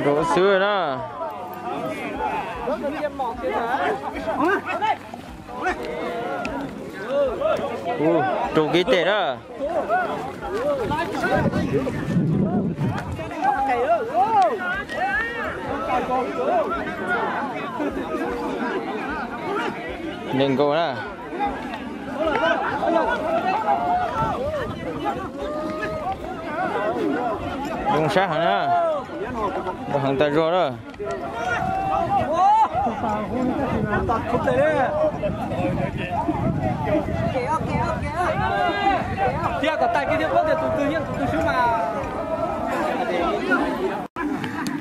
Rau xwb na. Ub, rau kiv tes na. Ntes nkaus na. Zoo sab heev na. Nrov heev tas zog na.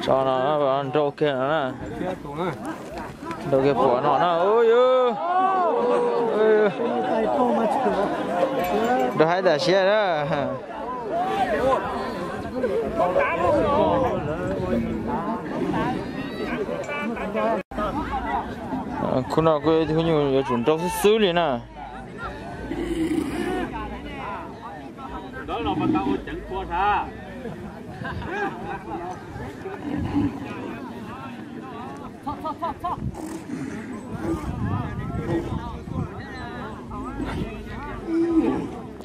Tso no, nrau kiag no na. Nrau kiag pom no na. Ub yus. Nrau haib tam siab na. Khub no kuj ib tug nyuj yuav tsum nrau xwb xwb li na.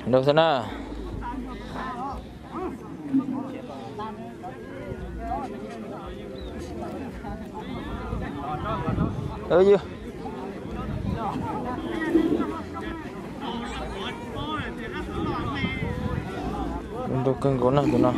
Nrau xwb na. Nrau kawg nkaus na tus no.